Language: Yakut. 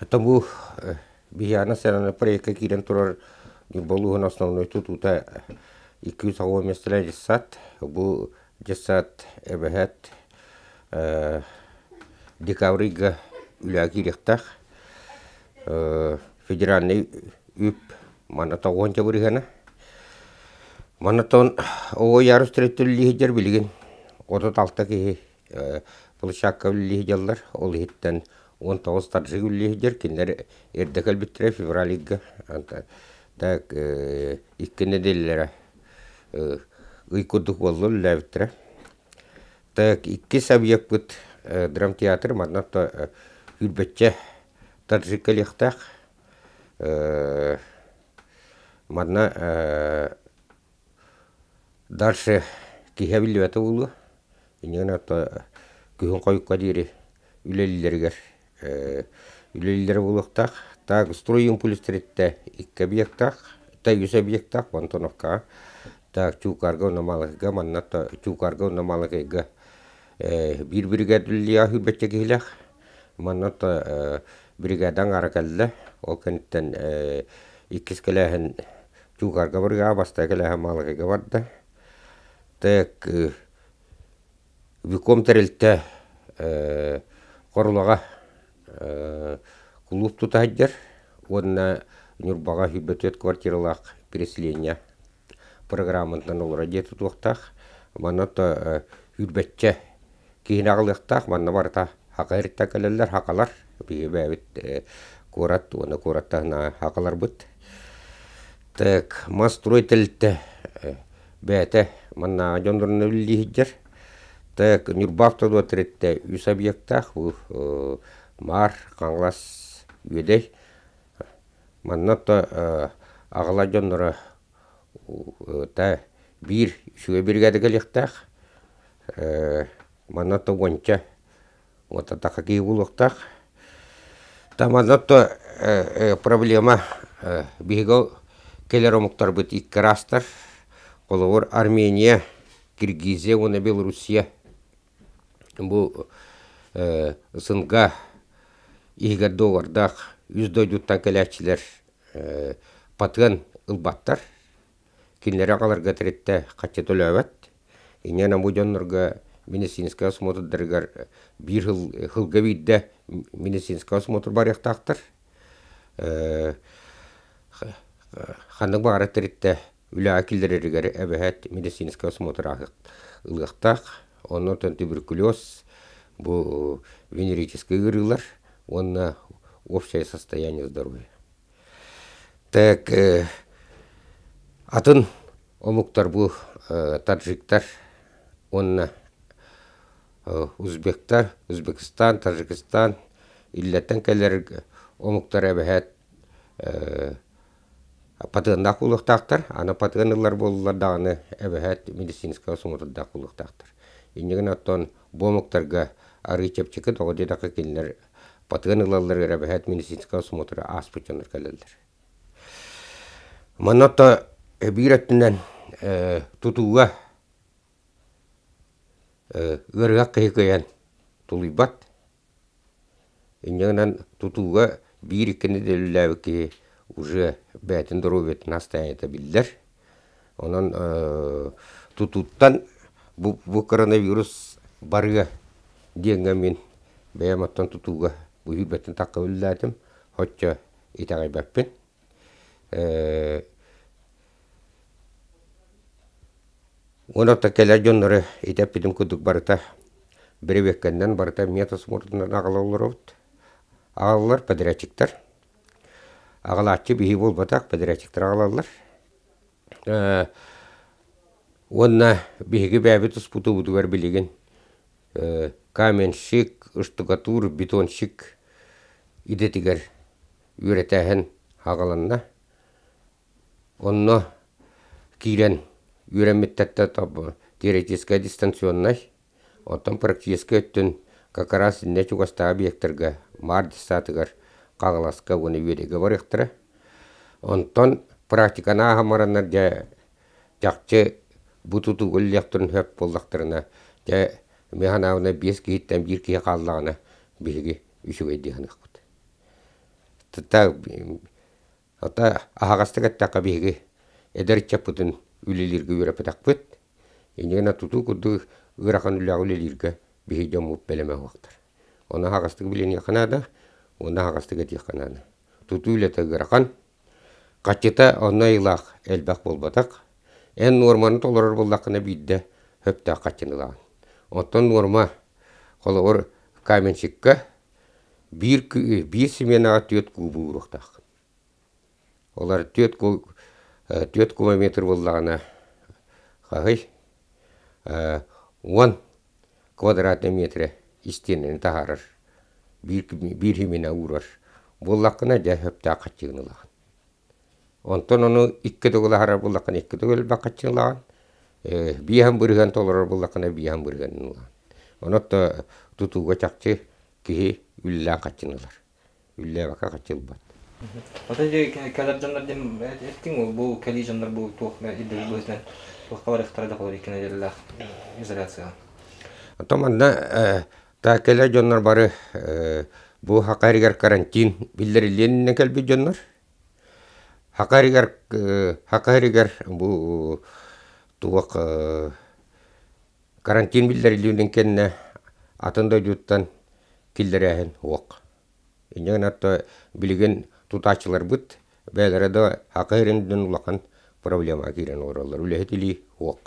Оттон бу Биһиэнэ сыананы проекка киирэн турар Ньурба улууһун основной тутуута 280 миэстэлээх дьыссаат. Бу дьыссаат эбэһээт декабрь ыйга үлэҕэ киириэхтээх. Федеральнай үп манна тоҕуонча бырыһыана. Манна оҕо ярус төрөттүллүү сылдьар билигин 36 киһи Площадка үлэлии сылдьаллар. Ол иһиттэн 19 таджик үлэлии сылдьар. Кинилэр эрдэ кэлбиттэрэ февраль ыйга. Так икки нэдиэлэлэрэ ый курдук буолла үлэлээбиттэрэ. Так иккис объекпыт драмтеатр манна сүүрбэччэ таджик кэлиэхтээх. Манна Дальше киһи эбиллибэтэ буолуо. Инньэ ото күһүн хойукка диэри үлэлииллэригэр үлэлииллэрэ буолуохтаах. Так строй импульс тэрилтэ икки объектаах, үс объектаах Антоновкаҕа. Так Чуукаарга уонна Маалыкайга манна Чуукаарга уонна Маалыкайга биир биригээдэ үлэлиэҕэ сүүрбэччэ киһилээх. Манна биригээдэ аҥаара кэллэ. Ол кэнниттэн иккис кэлээһин Чуукаарга барыаҕа, бастакы кэлээһин Маалыкайга барда. Так Виком тэрилтэ Хорулаҕа кулууп тута сылдьар уонна Ньурбаҕа 24 квартиралаах переселение программатынан олоро дьиэ тутуохтаах. Манна сүүрбэччэ киһини аҕалыахтаах. Манна барыта хака эриттэн кэлэллэр, хакалар. Биһиги бэйэбит куорат уонна куорат таһынааҕы хакаларбыт. Так, мас строй тэрилтэ бэйэтэ маннааҕы дьоннорун үлэлии сылдьар. Так, Ньурба автодор тэрилтэ үс объектаах. Бу Маар, Хаҥалас, Үөдэй. Манна то аҕала дьонноро та биир үчүгэй биригээдэ кэлиэхтээх. Манна то уонча уотатаха киһи буолуохтаах. Та манна то проблема биһиги кэлэр омуктарбыт икки араастар. Холобур, Армения, Киргизия уонна Белоруссия бу СНГ иһигэр договордаах үс дойдуттан кэлээччилэр патыан ылбаттар. Кинилэри аҕаларга тэрилтэ хаччы төлөөбөт. Инньэ бу дьоннорго медицинскэй осмотрдарыгар биир сылга биирдэ медицинскэй осмотр барыахтаахтар. Ханнык баҕарар тэрилтэ үлэҕэ киллэрэригэр эбэһээт медицинскэй осмотр ылыахтаах. Онно туберкулез, бу венерическэй ыарыылар уонна общее состояние здоровья. Так атын омуктар бу таджиктар уонна узбектар, Узбекистан, Таджикистан иллэртэн кэлэр омуктар эбэһээт патыаннаах буолуохтаахтар. Аны патыан ылар буоллулар даҕаны эбэһээт медицинскэй осмотрдаах буолуохтаахтар. Инньэ гынан оттон бу омуктарга арыый чэпчэки, тоҕо диэтэххэ кинилэр патыан ылалларыгар эбэһээт медицинскэй осмотры ааспыт дьоннор кэлэллэр. Манна ото биир өттүнэн тутууга ыарыһах киһи кыайан тулуйбат. Инньэ гынан тутууга биир-икки нэдиэлэ үлэлээбит киһи уже бэйэтин доруобуйатын состояниета биллэр. Онон тутууттан бу коронавирус барыа диэҥҥэ мин бэйэм оттон тутууга бу сүүрбэттэн тахха үлэлээтим, соччо итэҕэйбэппин. Уонна кэлэр дьоннору итэппитим курдук барыта бэрэбиэркэннэн барыта метасмурдунан аҕала олоробут. Аҕалаллар подрядчиктар. Аҕалааччы биһиги буолбатах, подрядчиктар аҕалаллар. Уонна биһиги бэйэбит успутуубутугар билигин каменщик, штукатур, бетонщик идэтигэр үөрэтээһин аҕаланна. Онно киирэн үөрэммиттэртэн теоретическай дистанционнай, оттон практическай өттүн как раз иннэ чугастааҕы объектарга Маар детсадыгар Хаҥаласка уонна Үөдэйгэ барыахтара. Онтон практиканы ааһан бараннар дьэ чахчы бу тутууга үлэлиэхтэрин сөп буоллахтарына дьэ мин санаабынан биэс киһиттэн биир киһи хааллаҕына биһиги үчүгэй дии саныахпыт. Ата аһаҕастык эттэххэ биһиги эдэр ыччаппытын үлэлииргэ үөрэппэтэхпит. Инньэ гынан тутуу курдук ыарахан үлэҕэ үлэлииргэ биһиги дьоммут бэлэмэ суохтар. Ону аһаҕастык билиниэххэ наада уонна аһаҕастык этиэххэ наада. Тутуу үлэтэ ыарахан, хаччыта онно айылаах элбэх буолбатах. Эн нуорманы толорор буоллаххына биирдэ сөптөөх хаччыны ылаҕын. Оттон нуорма холобур каменщикка биир биир сменаҕа түөрт куубу ууруохтааххын. Олор түөрт кубометр буоллаҕына хаһый 10 квадратный метрэ истиэнэни таһаарар биир биир химинэ уурар буоллаххына дьэ сөптөөх хаччыгын ылаҕын. Онтон ону икки төгүл аһарар буоллаххына икки төгүл элбэх хаччыгын ылаҕын биэһэн бырыһыан толорор буоллаххына биэһэн бырыһыанын ылаҕын. Онон тутууга чахчы киһи үллээн хаччыны ылар. Үллээбэккэ хаччы ылбат. Оттон дьэ кэлэр дьоннор диэн эттиҥ бу кэлии дьоннор бу туох ирдэбил быһыытынан туохха барыахтара да холор икки нэдиэлэлээх изоляцияҕа. Оттон манна та кэлэр дьоннор бары бу Хака эригэр карантин биллэриллиэн кэлбит дьоннор. Хака эригэр Хака эригэр бу туох Карантин биллэриллибитин кэннэ атын дойдуттан киллэрээһин суох. Инньэ гынан билигин тутааччыларбыт бэйэлэрэ да саха сирин улахан проблемаҕа киирэн олороллор. Үлэһит илии суох.